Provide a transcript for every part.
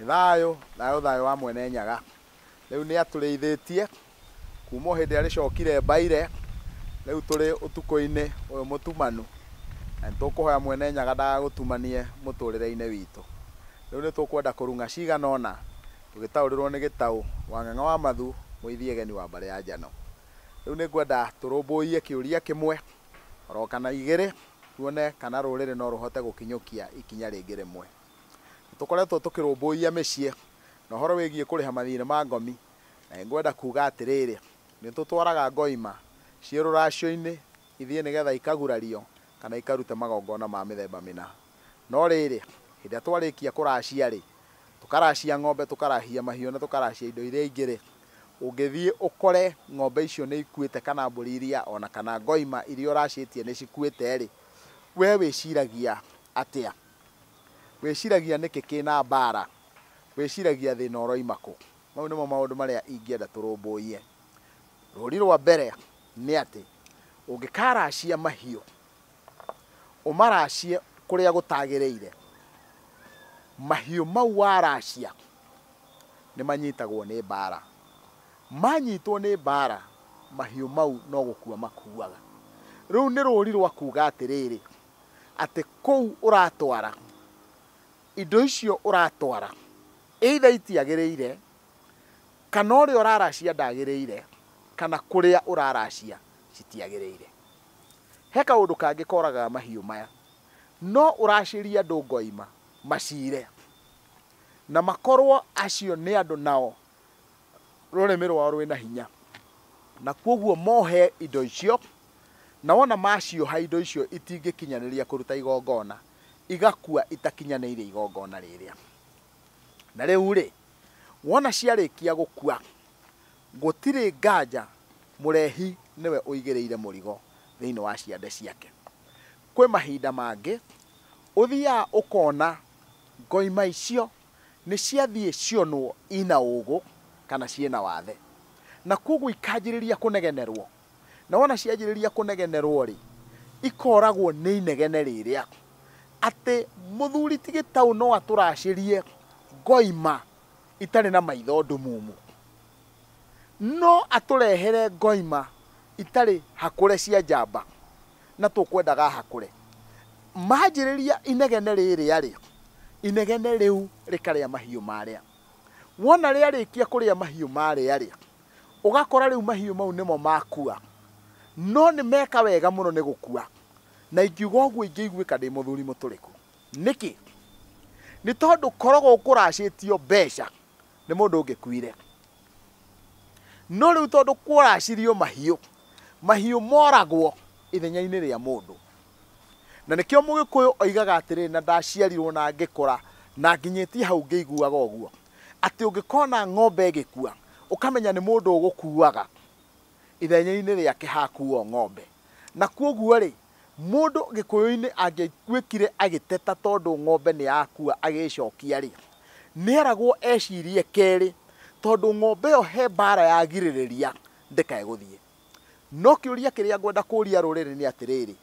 Thayo thayo thayo wa Mwene Nyaga riu ni atũrĩithĩtie kuma hĩndĩ ĩrĩa rĩcokire mbaire riu tũrĩ ũtukũ-inĩ ũyũ mũtumanu na nĩtũkũhoya Mwene Nyaga ndagagũtumanie mũtũrĩre-inĩ witũ. Rĩu nĩtũkwenda kũrung'a cigana ũna tũgĩtaũrĩrwo nĩ gĩtaũ wa Ng'ang'a wa Mathu mũithiegeni wa mbarĩ ya Njano. Rĩu nĩngwenda tũrũmbũiye kĩũria kĩmwe oro kana igĩrĩ tuone kana rũrĩrĩ no rũhote gũkinyũkia ikinya rĩngĩ rĩmwe. Tũkoretwo tũkĩrũmbũiya mĩciĩ na ũhoro wĩgiĩ kũrĩha mathirĩ ma ngomi na nĩngwenda kuga atĩrĩrĩ, nĩtũtwaraga ngoima ciĩ rũracio-inĩ ithiĩ nĩgetha ikagurario kana ikarute magongona ma mĩthemba mĩna. No rĩrĩ, hĩndĩ ĩrĩa twarĩkia kũracia rĩ, tũkaracia ng'ombe, tũkarahia mahiũ na tũkaracia indo iria ingĩ rĩ, ũngĩthiĩ ũkore ng'ombe icio nĩ ikuĩte kana mbũri iria ona kana ngoima iria ũracĩtie nĩ cikuĩte rĩ, we wĩciragia atĩa? Wĩciragia nĩkĩ kĩna mbara? Wĩciragia thĩna ũroima kũ? Mau nĩmo maũndũ marĩa ingĩenda tũrũmbũiye. Rũri rwa mbere nĩ atĩ ũngĩkaracia mahiũ ũmaracie kũrĩa gũtagĩrĩire, mahiũ mau waracia nĩ manyitagwo nĩ mbara. Manyitwo nĩ mbara, mahiũ mau no gũkua makuaga. Rĩu nĩ rũri rwa kuga atĩrĩrĩ, atĩ kũu ũratwara indo icio ũratwara either itiagĩrĩire kana ũrĩa ũraracia ndagĩrĩire kana kũrĩa ũraracia citiagĩrĩire. He kaũndũ kangĩ koragaga mahiũ maya, no ũracĩrie andũ ngoima macire na makorwo acio nĩ andũ nao rũrĩmĩ rwao rwĩna hinya na koguo mohe indo icio na wona macioha indo icio itingĩkinyanĩria kũruta igongona igakua itakinyanĩire igongona rĩrĩa. Na rĩu rĩ, wona ciarĩkia gũkua gũtirĩ nganja mũrehi nĩwe ũigĩrĩire mũrigo thĩinĩ wa ciande ciake. Kwĩ mahinda mangĩ ũthiaga ũkona ngoima icio nĩ ciathiĩ cionwo ina ũgũ kana ciĩna wathe na koguo ikanjĩrĩria kũnegenerwo, na wona cianjĩrĩria kũnegenerwo rĩ, ikoragwo nĩ inegene rĩrĩa atĩ mũthuri ti gĩtaũ no atũracĩrie ngoima itarĩ na maitho ndumumu, no atũrehere ngoima itarĩ hakũre cia njamba na tũkwendaga hakũre. Manjĩrĩria inegene rĩrĩa rĩ, inegene rĩu rĩkarĩa mahiũ marĩa. Wona rĩarĩkia kũrĩa mahiũ marĩa rĩ, ũgakora rĩu mahiũ mau nĩmo makua, no nĩ meka wega mũno nĩ gũkua. Na ingiuga ũguo ingĩiguĩka ndĩ mũthuri mũtũrĩku. Nĩkĩ? Nĩ tondũ koragwo kũracĩtio mbeca nĩ mũndũ ũngĩkuire, no rĩu tondũ kũracirio mahiũ, mahiũ moragwo ithenya-inĩ rĩa mũndũ. Na nĩkĩo mũgĩkũyũ oigaga atĩrĩrĩ, na ndaciarirwo na ngĩkũra na nginyĩtie hau ngĩiguaga ũguo, atĩ ũngĩkona ng'ombe ĩgĩkua ũkamenya nĩ mũndũ ũgũkuaga ithenya-inĩ rĩake hakuo ng'ombe. Na koguo rĩ, mũndũ gĩkũyũ-inĩ angĩtuĩkire agĩteta tondũ ng'ombe nĩ yakua agĩcokia rĩ, nĩeragwo ecirie kerĩ tondũ ng'ombe ĩyo he mbara yagirĩrĩria ndĩkae gũthiĩ. No kĩũria kĩrĩa ngwenda kũria rũrĩrĩ nĩ atĩrĩrĩ,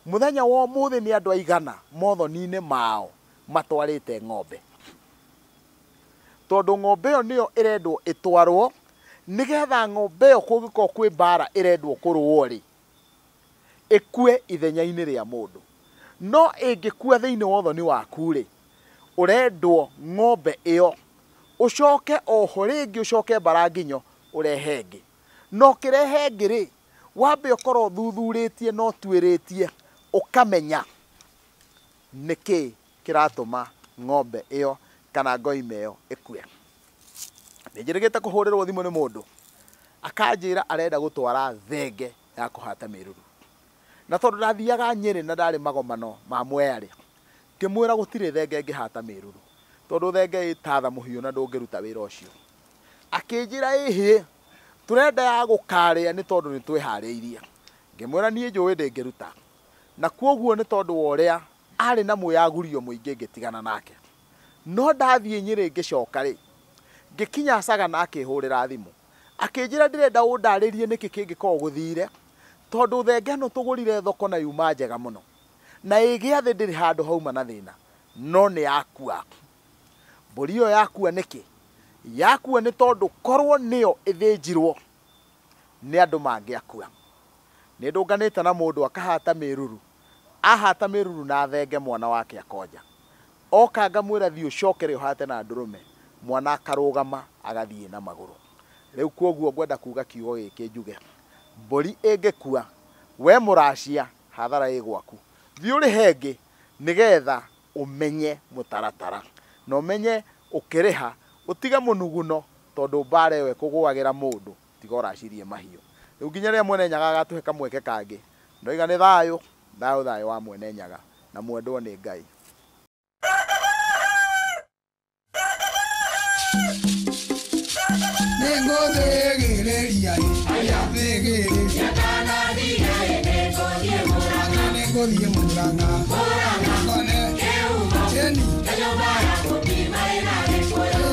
mũthenya wa ũmũthĩ nĩ andũ aigana mothoni-inĩ mao matwarĩte ng'ombe? Tondũ ng'ombe ĩyo nĩyo ĩrendwo ĩtwarwo nĩgetha ng'ombe ĩyo kũngĩkorwo kwĩ mbara ĩrendwo kũrũo rĩ, ĩkue ithenya-inĩ rĩa mũndũ. No ĩngĩkua thĩinĩ wa ũthoni waku rĩ, ũrendwo ng'ombe ĩyo ũcoke oho rĩngĩ ũcoke mbara nginyo ũrehe ĩngĩ. Na ũkĩrehe ĩngĩ rĩ, wambe ũkorwo ũthuthurĩtie na ũtuĩrĩtie ũkamenya nĩkĩ kĩratũma ng'ombe ĩyo kana ngoima ĩyo ĩkue. Nĩ njĩrĩgĩte kũhũrĩrwo thimũ nĩ mũndũ akanjĩra arenda gũtwara thenge ya kũhata mĩruru, na tondũ ndathiaga Nyĩrĩ na ndarĩ magomano ma Mwea rĩ, ngĩmwĩra gũtirĩ thenge ĩngĩhata mĩruru tondũ thenge ĩtatha mũhiũ na ndũngĩruta wĩra ũcio. Akĩnjĩra ĩhĩ, tũrenda ya gũkarĩa nĩ tondũ nĩ twĩharĩirie. Ngĩmwĩra niĩ njũĩ ndĩngĩruta, na koguo nĩ tondũ wa ũrĩa arĩ na mwĩyagurio mũingĩ ngĩtigana nake. No ndathiĩ Nyĩrĩ ngĩcoka rĩ, ngĩkinya Sagana akĩhũrĩra thimũ Akĩnjĩra ndĩrenda ũndarĩrie nĩkĩ kĩngĩkorwo gũthire, tondũ thenge ĩno tũgũrire thoko na yuma njega mũno, na ĩ gĩathĩ ndĩrĩ handũ hauma na thĩna, no nĩ yakua. Mbũri ĩyo yakua nĩkĩ? Yakua nĩ tondũ korwo nĩyo ĩthĩnjirwo nĩ andũ mangĩakua. Nĩ ndũnganĩte na mũndũ akahata mĩruru, ahata mĩruru na thenge mwana wake akonja. Oka ngamwĩra thiĩ ũcokere ũhate na ndũrũme, mwana akarũgama agathiĩ na magũrũ. Rĩu koguo ngwenda kuga kiugo gĩkĩ njuge, mbũri ĩngĩkua, we mũracia hathara ĩ gwaku. Thiĩ ũrĩhe ĩngĩ nĩgetha ũmenye mũtaratara, na ũmenye ũkĩrĩha ũtige mũnuguno, tondũ mbara ĩyo ĩkũgũagĩra mũndũ tiga ũracirie mahiũ. Rĩu nginya rĩrĩa Mwene Nyaga agatũhe kamweke kangĩ, ndoiga nĩ thayũ, thayũ thayũ wa Mwene Nyaga, na mwendwo nĩ Ngai. Nĩngũthĩgĩrĩria thĩgĩrĩria nĩngũthiĩ Mũrang'a ngone Jeni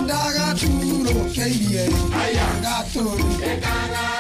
ndagaturũkĩirie gatũrũ.